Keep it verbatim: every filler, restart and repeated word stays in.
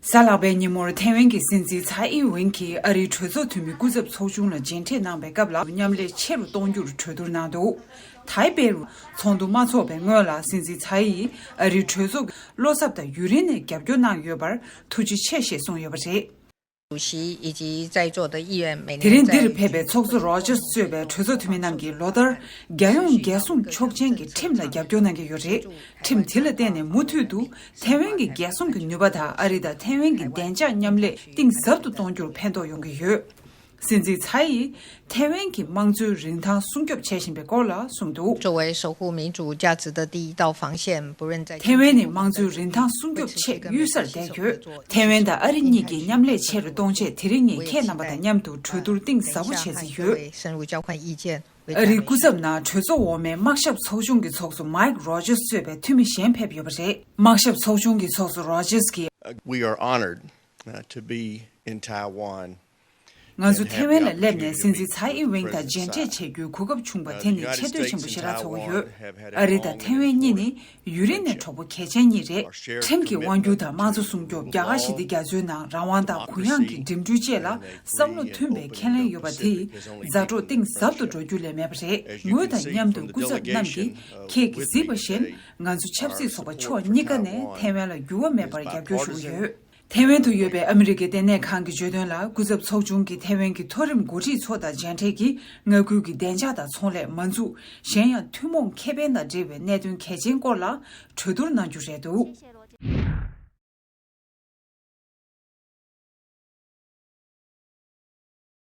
གཟའ་ལྷག་པའི་ཉིན་མོར་ཐེ་ཝན་གྱི་སྲིད་འཛིན་ཚའེ་ཨིན་ཝེན་གྱིས་ཨ་རིའི་གྲོས་ཚོགས་འཐུས་མི་སྐུ་ཚབ་ཚོགས་ཆུང་ལ་མཇལ་འཕྲད་གནང་བའི་སྐབས་ལ། མཉམ་ལས་ཆེ་རུ་གཏོང་རྒྱུར་གྲོས་བསྡུར་གནང་འདུག་ཐའེ་པེ་རུ་ཚོགས་འདུ་མ་འཚོགས་པའི་སྔོན་ལ། སྲིད་འཛིན་ཚའེ་ཡིས་ཨ་རིའི་གྲོས་ཚོགས་ཀྱི་བློ་འཚབ་དང་ཡུན་རིང་ནས་རྒྱབ་སྐྱོར་གནང་ཡོད་པར་ཐུགས་རྗེ་ཆེ་ཞེས་གསུངས་ཡོད་པ་རེད། 主席以及在座的议员每年 དེ་རིང་འདིར་ཕེབས་པའི་ཚོགས་གཙོ་རོ་ཇར་གཙོས་པའི་གྲོས་ཚོགས་འཐུས་མི་རྣམས་ཀྱིས་ལོ་ལྟར་རྒྱལ་ཡོངས་རྒྱལ་སྲུང་ཆོག་མཆན་གྱི་ཁྲིམས་ལ་རྒྱབ་སྐྱོར་གནང་གི་ཡོད་རེད། ཁྲིམས་དེ་ལ་བརྟེན་ནས་མུ་མཐུད་དུ་ཐེ་ཝན་གྱི་རྒྱལ་སྲུང་གི་ནུས་པ་དང་། ཨ་རི་དང་ཐེ་ཝན་གྱི་བདེ་འཇགས་མཉམ་ལས་གཏིང་ཟབ་ཏུ་གཏོང་རྒྱུར་ཕན་ཐོགས་ཡོང་གི་ཡོད། སྲིད་འཛིན་ཚའེ་ཡིས་ཐེ་ཝན་གྱི་དམངས་གཙོའི་རིན་ཐང་སྲུང་སྐྱོབ་བྱེད་བཞིན་པའི་སྐོར་ལ་གསུངས་འདུག 作为守护民主价值的第一道防线，不论在 ཐེ་ཝན་ནི་དམངས་གཙོའི་རིན་ཐང་སྲུང་སྐྱོབ་ཆེད་གཡུལ་སར་བསྡད་ཡོད། ཐེ་ཝན་དང་ཨ་རི་གཉིས་ཀྱིས་མཉམ་ལས་ཆེ་རུ་གཏོང་ཆེད། དེ་རིང་ངས་ཁྱེད་རྣམ་པ་དང་མཉམ་དུ་གྲོས་བསྡུར་གཏིང་ཟབ་པོ་བྱེད་རྩིས་ཡོད། 深入交换意见。 ཨ་རིའི་སྐུ་ཚབ་ནང་གྲོས་ཚོགས་འོག་མའི་དམག་ཞབས་ཚོགས་ཆུང་གི་ཚོགས་གཙོ་མའིག་རོ་ཇར་གཙོས་པའི་འཐུས་མི་གཞན་ཕེབས་ཡོད་པ་རེད། དམག་ཞབས་ཚོགས་ཆུང་གི་ཚོགས་གཙོ་རོ་ཇར་གྱིས། We are honored, uh, to be in Taiwan. ང་ཚོ་ཐེ་ཝན་ལ་སླེབས་ནས་སྲིད་འཛིན་ཚའེ་ཨིན་ཝེན་དང་མཇལ་འཕྲད་བྱེད་རྒྱུའི་གོ་སྐབས་བྱུང་བ་དེ་ནི་ཆེ་བསྟོད་ཆེན་པོ་ཞེ་དྲག་ཚོར་གྱི་ཡོད། ཨ་རི་དང་ཐེ་ཝན་གཉིས་ནི་ཡུན་རིང་ནས་གྲོགས་པོ་གལ་ཆེན་གཉིས་རེད། ཁྲིམས་ཀྱི་དབང་སྒྱུར་དང་དམངས་གཙོ་སྲུང་སྐྱོབ། རྒྱ་གར་ཞི་བདེ་རྒྱ་མཚོའི་ནང་རང་དབང་དང་གུ་ཡངས་ཀྱི་འགྲིམ་འགྲུལ་བཅས་ལ་བསམ་བློ་མཐུན་པའི་ཁས་ལེན་ཡོད་པ་དེས་མཛའ་གྲོགས་གཏིང་ཟབ་ཏུ་འགྲོ་རྒྱུ་ལས་མེད་པ་རེད། ངོས་དང་མཉམ་དུ་སྐུ་ཚབ་རྣམས་ཀྱིས་ཁྱེད་ཀྱིས་གཟིགས་པ་བཞིན། ང་ཚོ་ཆབ་སྲིད་ཚོགས་པ་ཕྱོགས་གཉིས་ཀ་ནས་ཐེ་ཝན་ལ་འགྱུར་བ་མེད་པར་རྒྱབ་སྐྱོར་ཞུ་གི་ཡོད། ཐེ་ཝན་དུ་ཡོད་པའི་ཨ་མི་རི་ཀའི་ལྟེ་གནས་ཁང་གིས་བརྗོད་དོན་ལ། སྐུ་ཚབ་ཚོགས་ཆུང་གིས་ཐེ་ཝན་གྱི་མཐོ་རིམ་འགོ་ཁྲིད་ཚོ་དང་མཇལ་འཕྲད་ཀྱིས། མངའ་ཁུལ་གྱི་བདེ་འཇགས་དང་ཚོང་ལས། མ་འཛུགས། གཞན་ཡང་ཐུན་མོང་ཁེ་ཕན་དང་འབྲེལ་བའི་གནད་དོན་གལ་ཆེན་སྐོར་ལ་གྲོས་བསྡུར་གནང་རྒྱུ་རེད་འདུག